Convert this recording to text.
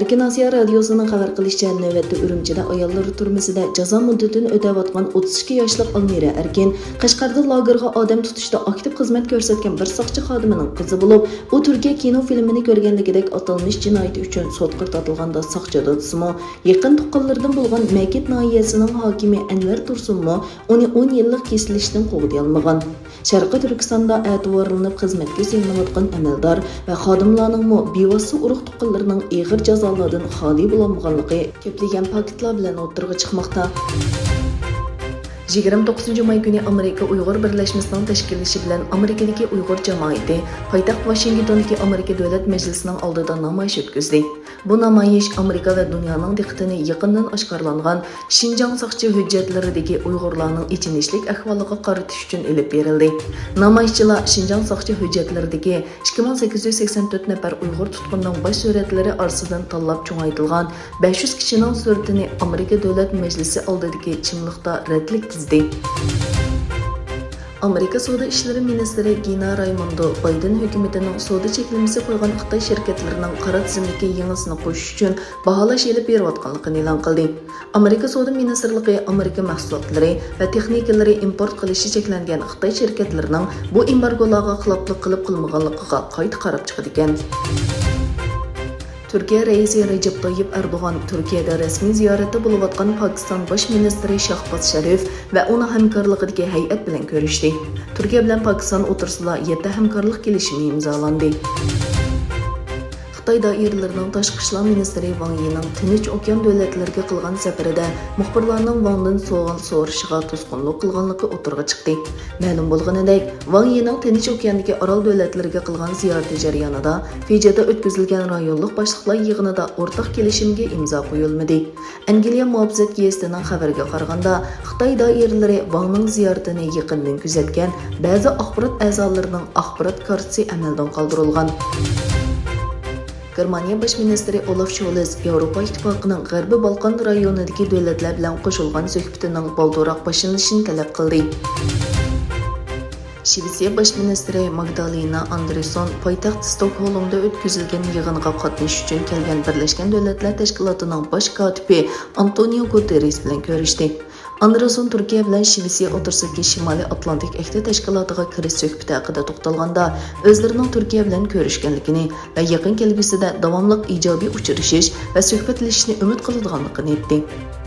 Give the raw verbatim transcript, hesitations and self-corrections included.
ئەركىن ئاسىيا رادىيوسىنىڭ خەۋەر قىلىشىچە، نۆۋەتتە ئۈرۈمچىدە ئاياللار تۈرمىسىدە جازا مۇددىتىنى ئۆتەۋاتقان ئوتتۇز ئىككى ياشلىق ئالمىرە ئەركىن قەشقەردە لاگېرغا ئادەم تۇتۇشتا ئاكتىپ خىزمەت كۆرسەتكەن بىر ساقچى خادىمىنىڭ قىزى بولۇپ، ئۇ تۈركىيە كىنو فىلىمىنى كۆرگەنلىكىدەك ئاتالمىش جىنايىتى ئۈچۈن سوتقا تارتىلغاندا ساقچى دادىسىمۇ، يېقىن تۇغقانلىرىدىن بولغان مەكىت ناھىيەسىنىڭ ھاكىمى ئەنۋەر تۇرسۇنمۇ ئۇنى ئون يىللىق كېسىلىشتىن قوغدىيالمىغان. شەرقىي تۈركىستاندا ئەتىۋارلىنىپ خىزمەتكە سېلىنىۋاتقان ئەمەلدار ۋە خادىملارنىڭمۇ بىۋاسىتە ئۇرۇق تۇغقانلىرىنىڭ ئېغىر جازالاردىن خالىي بولالمىغانلىقى كۆپلىگەن پاكىتلار بىلەن ئوتتۇرىغا چىقماقتا. يىگىرمە توققۇزىنچى ماي كۈنى ئامېرىكا ئۇيغۇر بىرلەشمىسىنىڭ تەشكىللىشى بىلەن ئامېرىكىدىكى ئۇيغۇر جامائىتى پايتەخت ۋاشىنگتوندىكى ئامېرىكا دۆلەت مەجلىسىنىڭ ئالدىدا نامايىش ئۆتكۈزدى. بۇ نامايىش ئامېرىكا ۋە دۇنيانىڭ دىققىتىنى يېقىندىن ئاشكارىلانغان شىنجاڭ ساقچى ھۆججەتلىرىدىكى ئۇيغۇرلارنىڭ ئېچىنىشلىك ئەھۋالىغا قارىتىش ئۈچۈن ئېلىپ بېرىلدى. نامايىشچىلار شىنجاڭ ساقچى ھۆججەتلىرىدىكى ئىككى مىڭ سەككىز يۈز سەكسەن تۆت نەپەر ئۇيغۇر تۇتقۇنىنىڭ باش سۈرەتلىرى ئارىسىدىن تاللاپ چوڭايتىلغان بەش يۈز كىشىنىڭ سۈرىتىنى ئامېرىكا دۆلەت مەجلىسى ئالدىدىكى چىملىقتا رەتلىك تىزدى. ئامېرىكا سودا ئىشلىرى مىنىستىرى گىنا رايموندو بايدېن ھۆكۈمىتىنىڭ سودا چەكلىمىسى قويغان خىتاي شىركەتلىرىنىڭ قارا تىزىملىكى يېڭىسىنى قوشۇش ئۈچۈن باھالاش ئېلىپ بېرىۋاتقانلىقىنى ئېلان قىلدى. ئامېرىكا سودا مىنىستىرلىقى ئامېرىكا مەھسۇلاتلىرى ۋە تېخنىكىلىرى ئىمپورت قىلىشى چەكلەنگەن خىتاي شىركەتلىرىنىڭ بۇ ئېمبارگولارغا خىلاپلىق قىلىپ قىلمىغانلىقىغا قايتا قاراپ چىقىدىكەن. تۈركىيە رەئىسى رەجەپ تايىپ ئەردوغان تۈركىيەدە رەسمىي زىيارەتتە بولۇۋاتقان پاكىستان باش مىنىستىرى شاھباز شەرىپ ۋە ئۇنىڭ ھەمكارلىقىدىكى ھەيئەت بىلەن كۆرۈشتى. تۈركىيە بىلەن پاكىستان ئوتتۇرىسىدا يەتتە ھەمكارلىق كېلىشىمى ئىمزالاندى. خىتاي دائىرىلىرىنىڭ تاشقى ئىشلار مىنىستىرى ۋاڭ يىنىڭ تىنچ ئوكيان دۆلەتلىرىگە قىلغان سەپىرىدە مۇخبىرلارنىڭ ۋاڭدىن سوئال سورىشىغا توسقۇنلۇق قىلغانلىقى ئوتتۇرىغا چىقتى. مەلۇم بولغىنىدەك، ۋاڭ يىنىڭ تىنچ ئوكياندىكى ئارال دۆلەتلىرىگە قىلغان زىيارىتى جەريانىدا فىجىدا ئۆتكۈزۈلگەن رايونلۇق باشلىقلار يىغىنىدا ئورتاق كېلىشىمگە ئىمزا قويۇلمىدى. ئەنگلىيە مۇھاپىزەت گېزىتىنىڭ خەۋىرىگە قارىغاندا، خىتاي دائىرىلىرى ۋاڭنىڭ زىيارىتىنى يېقىندىن كۆزەتكەن بەزى ئاخبارات ئەزالىرىنىڭ ئاخبارات كارتىسى ئەمەلدىن قالدۇرۇلغان. گېرمانىيە باش مىنىستىرى ئولاف شولز ياۋروپا ئىتتىپاقىنىڭ غەربىي بالقان رايونىدىكى دۆلەتلەر بىلەن قوشۇلغان سۆھبىتىنىڭ بالدۇرراق باشلىنىشىنى تەلەپ قىلدى. شىۋېتسىيە باش مىنىستىرى ماگدالېنا ئاندرېسون پايتەخت ستوكھولمدا ئۆتكۈزۈلگەن يىغىنغا قاتنىشىش ئۈچۈن كەلگەن بىرلەشكەن دۆلەتلەر تەشكىلاتىنىڭ باش كاتىپى ئانتونىيو گۇتېررېس بىلەن كۆرۈشتى. ئاندرېسون تۈركىيە بىلەن شىۋېتسىيە ئوتتۇرىسىدىكى شىمالىي ئاتلانتىك ئەھدى تەشكىلاتىغا كىرىش سۆھبىتى ھەققىدە توختالغاندا، ئۆزلىرىنىڭ تۈركىيە بىلەن كۆرۈشكەنلىكىنى ۋە يېقىن كەلگۈسىدە داۋاملىق ئىجابىي ئۇچرىشىش ۋە سۆھبەتلىشىشنى ئۈمىد قىلىدىغانلىقىنى ئېيتتى.